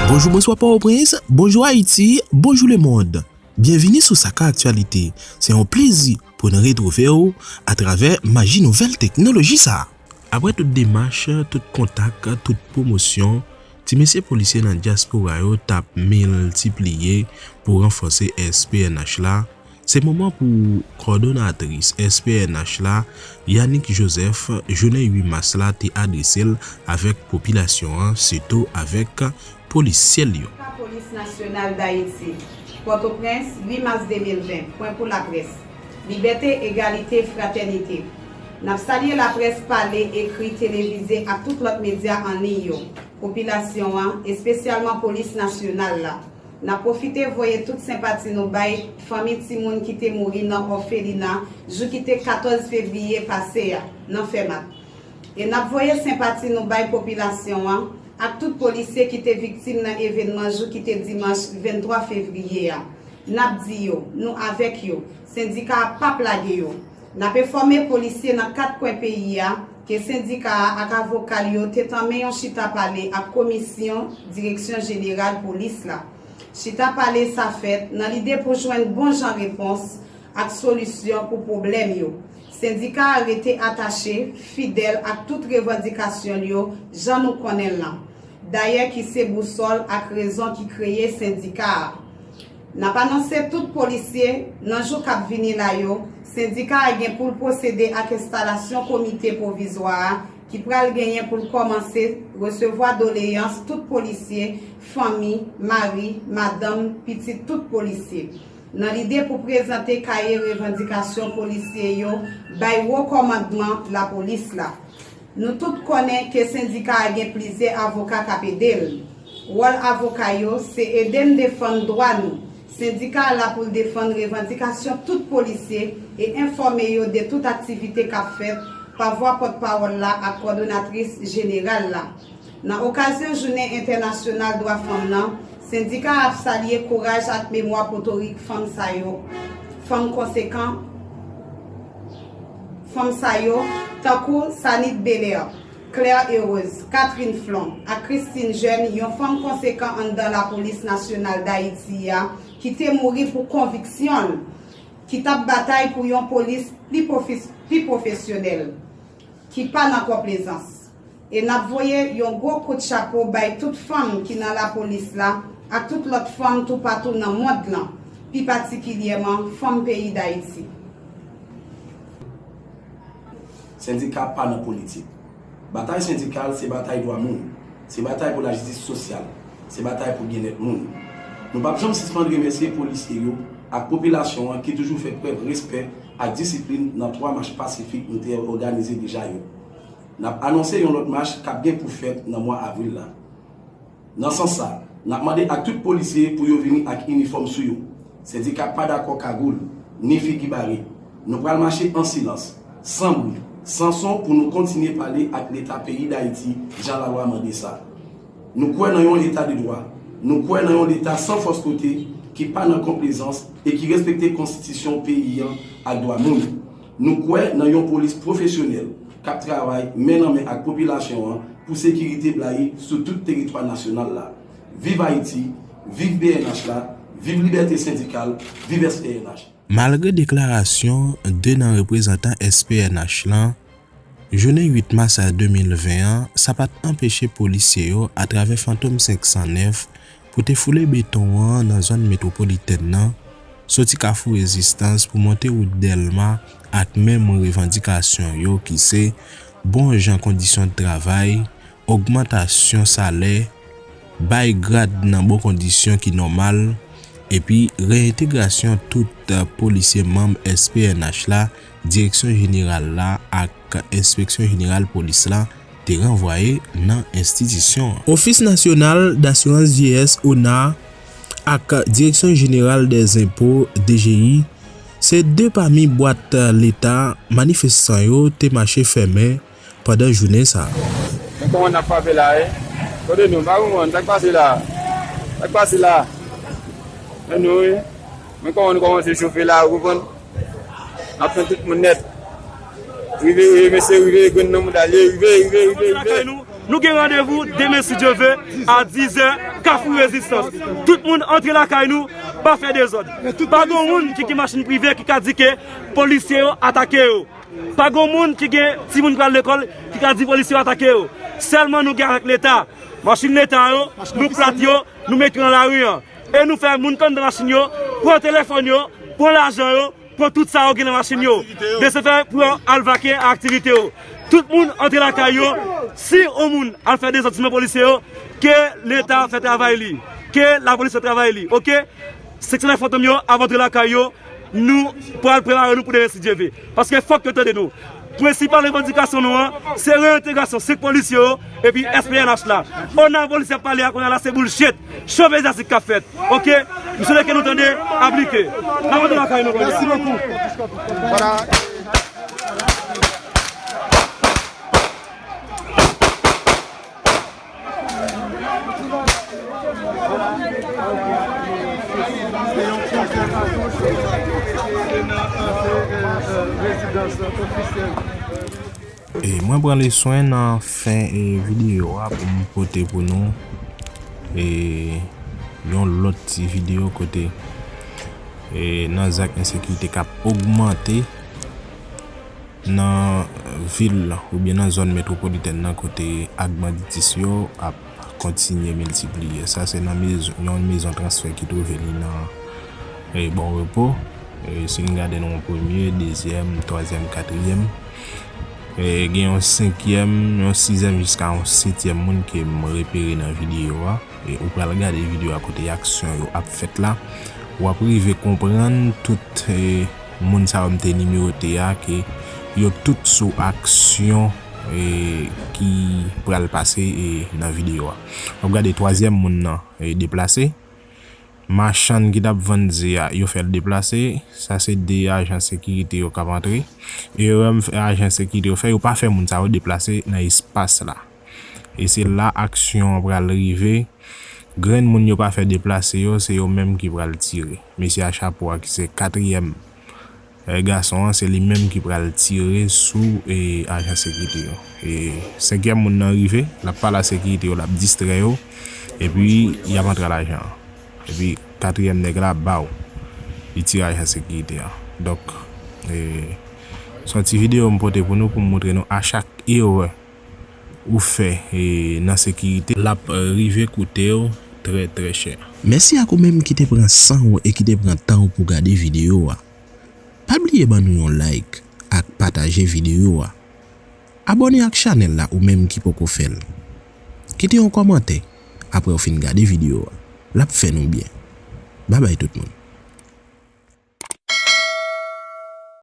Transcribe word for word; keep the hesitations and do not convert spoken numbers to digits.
Bonjou, bonswa Pòtoprens, bonjou Ayiti, bonjou lemonn. Byenvini sou Saka Aktyalite. Se yon plezi pou n retwouve w atravè maji nouvèl teknoloji sa a. Apre tout demach, tout kontak, tout pwomosyon, ti mesye polisye nan dyaspora yo t ap miltipliye pou ranfòse S P N H la. Se moman pou kòdonatris S P N H la, Yanick Joseph, jounen uit mas la te adrese l avèk popilasyon an, sitou avèk polisye l yo. Polis Nasyonal Dayiti, Pòtoprens, uit mas de mil ven, pwen pou laprès. Libète, egalite, fratènite. N ap salye laprès pale, ekri, televize ak tout lòt medya an liy yo, popilasyon an, espesyalman Polis Nasyonal la. N ap pwofite voye tout senpati nou bay fanmi timoun ki te mouri nan òfelina jou ki te katòz fevriye pase a, nan Fèmat. E n ap voye senpati nou bay popilasyon an ak tout polisye ki te viktim nan evènman jou ki te dimanch venntwa fevriye a. N ap di yo, nou avèk yo. Sendika a p ap lage yo. N ap enfòme polisye nan kat kwen peyi a ke sendika a ak avoka l yo te tanmen yon chita pale ak komisyon Direksyon Jeneral Polis la. Chita pale sa fèt nan lide pou jwenn bon jan repons ak solisyon pou pwoblèm yo. Sendika a rete atache, fidèl ak tout revandikasyon l yo, jan nou konnen l lan. Dayè ki se bousòl ak rezon ki kreye sendika a. N ap anonse tout polisye, nan jou k ap vini la yo, sendika a gen pou l pwosede ak enstalasyon komite pwovizwa a ki pral genyen pou l kòmanse resevwa doleyans tout polisye, fanmi, mari, madanm, pitit tout polisye, nan lide pou prezante kaye revandikasyon polisye yo bay wo kòmandman lapolis la. Nou tout konnen ke sendika a gen plizyè avoka k ap ede l. Wòl avoka yo se ede n defann dwa nou. Sendika a la pou l defann revandikasyon tout polisye e enfòme yo de tout aktivite k ap fèt pa vwa pòtpawòl la ak kòdonatris jeneral la. Nan okazyon Jounen Entènasyonal Dwa Fanm nan, sendika a ap salye kouraj ak memwa potorik fanm sa yo, fanm konsekan, fanm sa yo, tankou Sanit Belair, Claire Heureuse, Catherine Flon ak Christine Jeune, yon fanm konsekan anndan Lapolis Nasyonal Dayiti a, ki te mouri pou konviksyon l, ki t ap batay pou yon polis pi pwofes-, pi pwofesyonèl, ki pa nan konplezans. E n ap voye yon gwo kout chapo bay tout fanm ki nan lapolis la ak tout lòt fanm toupatou nan mond lan, pi patikilyèman fanm peyi Dayiti. Sendika pa nan politik. Batay sendikal se batay dwa moun, se batay pou lajistis sosyal, se batay pou byennèt moun. Nou p ap janm sispann remèsye polisye yo ak popilasyon an ki toujou fè prèv respè ak disiplin nan twa mach pasifik nou te òganize deja yo. N ap anonse yon lòt mach k ap gen pou fèt nan mwa avril la. Nan sans sa, n ap mande ak tout polisye pou yo vini ak inifòm sou yo. Sendika pa dakò kagoul, ni figi bare. Nou pral mache an silans, san bri, san son pou nou kontinye pale ak Leta peyi Dayiti jan lalwa mande sa. Nou kwè nan yon Leta de dwa. Nou kwè nan yon Leta san fòs kote, ki pa nan konplezans e ki respekte konstitisyon peyi an ak dwa moun. Nou kwè nan yon polis pwofesyonèl k ap travay men nan men ak popilasyon an pou sekirite blayi sou tout teritwa nasyonal la. Viv Ayiti, viv P N H la, viv libète sendikal, viv S P N H. Malgre deklarasyon de nan reprezantan S P N H lan, jounen uit mas de mil ven an, sa pa t anpeche polisye yo, atravè Fantom senk san nèf, pou te foule beton an nan zòn metwopolitèn nan, soti Kafou Rezistans pou monte wout Dèlma ak menm revandikasyon yo ki se bon jan kondisyon travay, ogmantasyon salè, bay grad nan bon kondisyon ki nòmal, epi reyentegrasyon tout polisye manm S P N H la, Direksyon Jeneral la ak Enspeksyon Jeneral Polis la te ranvwaye nan enstitisyon an. Office National d'Assurance Vieillesse, ona, ak Direksyon Jeneral dèzenpo, D G I, se de pami bwat leta manifestan yo te mache fèmen pandan jounen sa a. Men kòman n ap frape la, wi. Kote nou? M pa konprann. Sa k pase la? Sa k pase la? Men nou, wi. Men kòman nou kòmanse chofe la, ou konprann? N ap tann tout moun nèt. Rive, rive, mesye, rive, grenn nan mouda l ye, rive, rive, rive, rive. Nou gen randevou demen, si Dye ve, a dizè, Kafou Rezistans. Tout moun antre lakay nou, pa fè dezòd. Pa gen moun ki gen machin prive ki ka di ke polisye yo atake yo. Pa gen moun ki gen timoun pral lekòl ki ka di polisye yo atake yo. Sèlman nou gen avèk Leta. Machin Leta yo, nou plat yo, nou mete yo nan lari an. E nou fè moun k anndan machin yo, pran telefòn yo, pran lajan yo, pran tout sa yo gen nan machin yo. Aktivite yo. De se fè pou yo al vake a aktivite yo. Tout moun antre lakay yo. Si yon moun al fè dezòd sou men polisye yo, ke Leta fè travay li. Ke lapolis fè travay li. Oke? Seksyon nèf Fantom yo ap antre lakay yo. Nou pral prepare nou pou demen si Dye ve. Paske fòk yo tande nou. Prensipal revandikasyon nou an, se reyentegrasyon senk polisye yo, epi S P N H la. Ona polisye ap pale a kounye a la, se bullshit. Cho peyizastik k ap fèt. Oke? M swete ke nou tande, aplike. N ap antre lakay nou kounye a. Mèsi bokou. E mwen pran leswen nan fen e videyo a pou m pote pou nou e yon lòt ti videyo kote e nan zak ensekirite k ap ogmante nan vil oubyen nan zòn metwopolitèn nan kote ak banditis yo ap kontinye miltipliye. Sa se nan mez- yon mezon transfè ki twouve li nan e Bon Repo. E si n gade nan yon premye, dezyèm, twazyèm, katriyèm, e gen yon senkyèm, yon sizyèm jiska yon setyèm moun ke m repere nan videyo a. E ou pral gade videyo a kote aksyon yo ap fèt la, w ap rive konprann tout e, moun sa yo m te nimewote a, ke yo tout sou aksyon e, ki pral pase e, nan videyo a. W ap gade twazyèm moun nan e, deplase. Machann ki t ap vann ze a, yo fè l deplase. Sa se de ajan sekirite yo k ap antre. Erè m fè ajan sekirite yo fè, yo pa fè moun sa yo deplase nan espas la. E se la aksyon an pral rive. Grenn moun yo pa fè deplase yo, se yo menm ki pral tire. Mesye a chapo a ki se katriyèm e, gason an, se li menm ki pral tire sou e, ajan sekirite yo. E senkyèm moun nan rive, l ap pale a sekirite yo, l ap distrè yo, epi y ap antre al ajan an. Epi katriyèm nèg la, baw, li tire ajan sekirite a. Donk, e, se yon ti videyo m pote pou nou, pou m montre nou a chak erè ou fè e, nan sekirite, l ap rive koute w trè, trè chè. Mèsi ak ou menm ki te pran san w e ki te pran tan w pou gade videyo a. Pa bliye ban nou yon like ak pataje videyo a. Abòne ak chanèl la ou menm ki poko fè l. Kite yon kòmantè apre w fin gade videyo a. L ap fè nou byen. Babay tout moun.